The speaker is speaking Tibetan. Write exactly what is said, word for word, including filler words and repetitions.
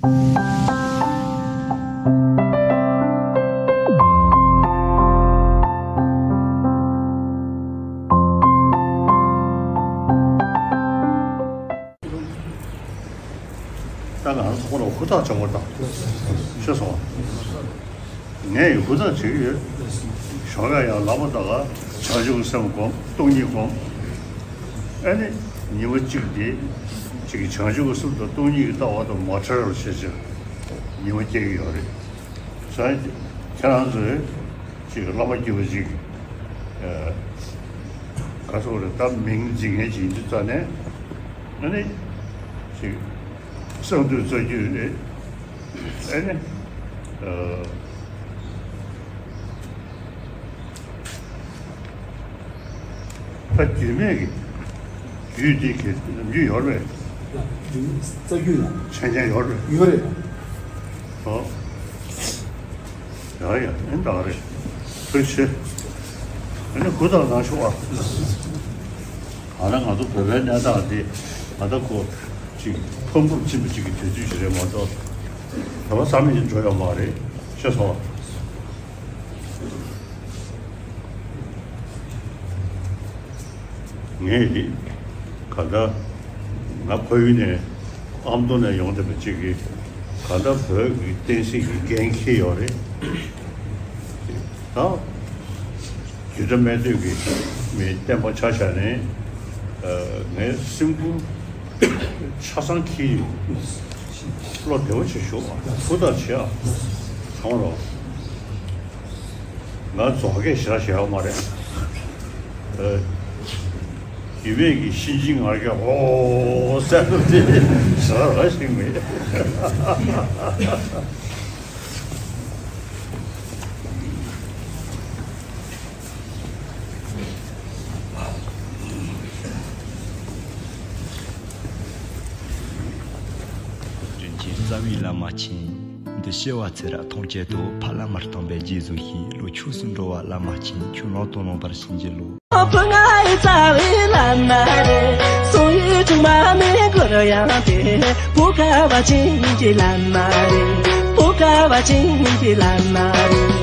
ད་ང་རང་ཚོ་ཁོ་ལ་ཧུར་ཐག་བྱེད་དགོས་དང་ཤེས་སོང་། ངས་ཡང་ཧུར་ཐག་བྱེད་ཀྱི་ཡོད། ཞོགས་ཀ་ཡང་ལབ་པ་ད་ག་བྱང་ཆུབ་ཀྱི་སེམས་སྒོམ། སྟོང་ཉིད་སྒོམ། ཨ་ནི་ཉི་མ་གཅིག་དེ་གཅིག་བྱང་ཆུབ་ཀྱི་སེམས་དང་སྟོང་ཉིད་ཀྱི་ལྟ་བ་དང་མ་བྲལ་བར་བྱེད་ཅིང་ཉི་མ་སྐྱེལ་གྱི་ཡོད་རེད། བྱས་ཙང་ཁྱེད་རང་ཚོས་ཅིག་བླ་མ་དགྱེས་པ་ཅིག་ཨ་ག་ཚོད་རེད། ད་མིང་འཛིན་མཁན་ཅིག་ཡིན་དུས་ཙང་ནས་ཨ་ནི་ཅིག་གསང་འདུས་རྩ་རྒྱུད་རེད། ཨ་ནི་ཨ། ད་རྒྱུད་སྨད་ཀྱི་རྒྱུད་འདི་གི་རྒྱུད་ཡོད་རེད། རྩ་རྒྱུད་ལ། མཚན་ཉིད་ཡོད་རེད། ཡོད་རེད། ཨོ། ཡ་ཡ། ཨེ་འདྲ་རེད། ཐུགས་རྗེ་ཆེ། ཨ་ནི་གུ་དང་ནང་ཤོག་ཨ། ཨ་ན་ང་ཚོ་བོད་པའི་གནས་སྟངས་འདི་ང་ད་ཁོ་ཅིག་ཕམ་ཕུབ་ཕྱིན་པ་ཅིག་གི་དུས་ཚོད་ཞིག་རེད་མ་གཏོགས། བོད་པ་ས་མེད་ཅིག་འགྲོ་ཡོད་མ་རེད། ཤེས་སོང་། ངས་ནི་ག་ད་ང་ཁོར་ཡུག་ནས་ཨ་མདོ་ནས་ཡོང་བསྡད་པ་ཅིག་གིས་ག་ད་བོད་ཀྱི་བསྟན་སྲིད་ཀྱི་འགན་འཁྱེར་ཡོད་རེད། ད་རྒྱུད་གྲྭ་སྨད་སྟོད་ཀྱི་མི་བསྟན་པ་ཆ་བཞག་ནས་ངའི་སེམས་ཁུར་ཆ་ཚང་འཁྱེར་ཡོད། བློ་བདེ་བོ་བྱེད་ཤོག་ཨ། ཧུར་ཐག་བྱེད་ཨ། གང་རོགས། ང་རྫོང་སྐད་ཞེ་དྲག་བཤད་ཡོད་མ་རེད། ཨ། རྒྱུད་སྨད་ཀྱི་གཤིན་རྗེའི་ངར་སྐད་ཨོ་ཟེར་ནོ་དེ་ཞེ་དྲག་རང་ཞིག་མེད། སྐྱོན་ཅན་རྩ་བའི་བླ་མ་མཁྱེན། འདི་ཤེས་པ་ཚེ་རབས་ཐམས་ཅད་དུ། ཕ་བླ་མར་བསྟེན་པའི་རྗེས་སུ་ཞུགས། ལོ་ཕྱོགས་སུ་འགྲོ་བ་བླ་མ་མཁྱེན། ཁྱོད་ལམ་སྟོན་ལོངས་པར་བྱིན་གྱིས་རློབས། བུ་ང་ཡི་རྩ་བའི་བླ་མ་རེད། སོང་ཡུལ་ཆུང་མ་མི་འགོར་ཡང་དེ། བུ་ཁ་བ་ཅན་གྱི་བླ་མ་རེད། བུ་ཁ་བ་ཅན་གྱི་བླ་མ་རེད།